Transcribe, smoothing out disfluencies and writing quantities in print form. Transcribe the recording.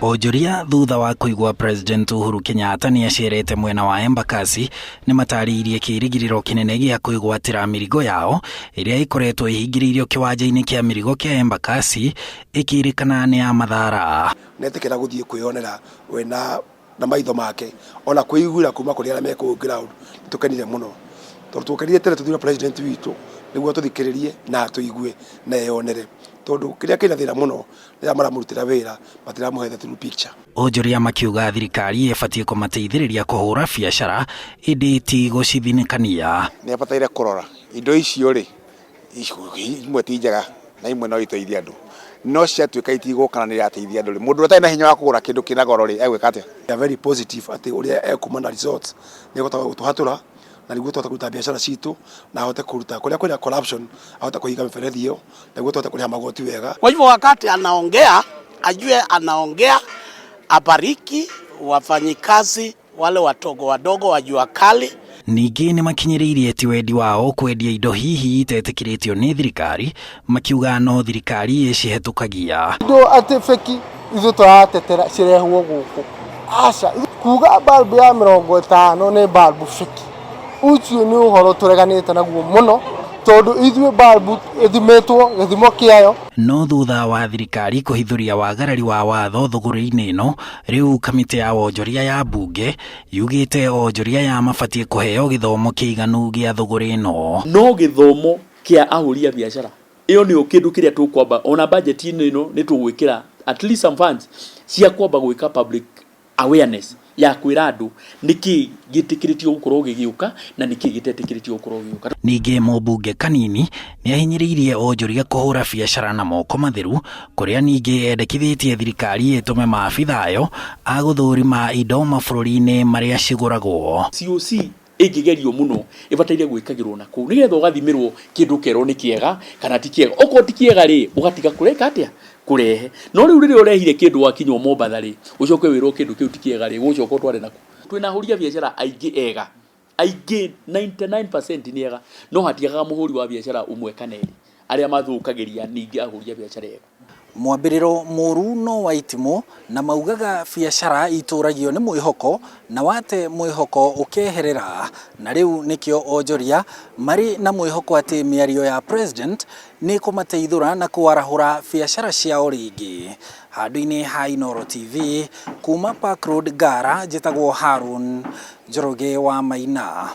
Onjoria thutha wa kũigua President Uhuru Kenyatta nĩ acerete mwena wa Embakasi nĩ matarĩirie kĩrĩgĩrĩro kĩnene gĩa kwĩgwatĩra mĩrigo yao ĩrĩa ĩkoretwo ĩhingĩrĩirio kĩwanja-inĩ kĩa mĩrigo kĩa Embakasi ĩkĩrĩkana nĩ ya Mathara. Netĩkĩra gũthiĩ kwĩyonera we na na maitho make ona kwĩiguĩra kuma kũrĩ arĩa me kũu ground nĩtũkenire mũno tondũ tũkenire tene tũthure president witũ nĩguo tũthikĩrĩrie na atũigue na eyonere tondũ kĩrĩa kĩna thĩna mũno rĩrĩa maramũrutĩra wĩra matiramũhe the true picture. Onjoria makiuga thirikari ĩbatiĩ kũmateithĩrĩria kũhũra biacara ĩndĩ ti gũcithinĩkania. Nĩ abataire kũrora indo icio rĩ, imwe ti njega na imwe no iteithie andũ, no ciatuĩka itigũka na nĩ irateithia andũ rĩ, mũndũ ũrĩa ũtarĩ na hinya wa kũgũra kĩndũ kĩna goro rĩ, egwĩka atĩa? We are very positive atĩ ũrĩa ekuma na results nĩ ekũhota gũtũhatũra na nĩguo tũhote kũruta biacara citũ na ahote kũruta kũrĩa kwĩna corruption ahote kũhinga mĩberethi ĩyo nĩguo tũhote kũrĩha magoti wega. Kwa hivyo wakati anaongea ajue anaongea abariki wafanyikazi wale wadogo wadogo wa jua kali. Ningĩ nĩ makinyĩrĩirie ti wendi wao kwendia indo hihi itetĩkĩrĩtio nĩ thirikari, makiuga no thirikari ĩcihetũkagia. Indo atĩ feki ithuĩ tũratetera cirehwo gũkũ, aca. Kuga bulb ya 50 nĩ bulb feki, ũcio nĩ ũhoro tũreganĩte naguo mũno, tondũ ithuĩ bulb ĩthimĩtwo gĩthimo kĩayo. No thutha wa thirikari kũhithũria wagarari wa watho thũgũrĩ-inĩ ĩno, rĩu kamĩtĩ ya wonjoria ya mbunge yugĩte onjoria aya mabatiĩ kũheo gĩthomo kĩiganu gĩa thũgũrĩ ĩno. No gĩthomo kĩa ahũri a biacara ĩyo nĩyo kĩndũ kĩrĩa tũkwamba ona budget-inĩ ĩno nĩ tũgwĩkĩra at least some funds cia kwamba gwĩka public awareness ya kwĩra andũ nĩkĩ gĩtĩkĩrĩtio gũkorwo gĩgĩũka na nĩkĩ gĩtetĩkĩrĩtio gũkorwo gĩgĩũka. Ningĩ mũmbunge Kanini nĩ ahinyĩrĩirie onjoria kũhũra biacara na moko matheru kũrĩa ningĩ endekithĩtie thirikari ĩtũme maabitha ayo a gũthũrima indo mabũrũri-inĩ marĩa cigũragwo. COC ĩngĩgerio mũno ĩbataire gwĩkagĩrwo na kũu nĩgetha ũgathimĩrwo kĩndũ ũkerwo nĩ kĩega kana ti kĩega. Okorwo ti kĩega rĩ, ũgatiga kũreka atĩa? Kũrehe. No rĩu rĩrĩa ũrehire kĩndũ wakinya Mombatha rĩ, ũcoke wĩrwo kĩndũ kĩu ti kĩega rĩ, ũgũcoka ũtware nakũ? Twĩna ahũri a biacara aingĩ ega, aingĩ 99% nĩ ega, no hatiagaga mũhũri wa biacara ũmwe kana erĩ arĩa mathũkagĩria ningĩ ahũri a biacara ega. Mwambĩrĩro mũru no wa itimũ na maugaga biacara itũragio nĩ mwĩhoko na wate mwĩhoko ũkeherera na rĩu nĩkĩo onjoria marĩ na mwĩhoko atĩ mĩario ya President nĩ ĩkũmateithũra na kwarahũra biacara ciao rĩngĩ. Handũ-inĩ ha Inooro TV kuma Park Road Ngara njĩtagwo Harun Njoroge wa Maina.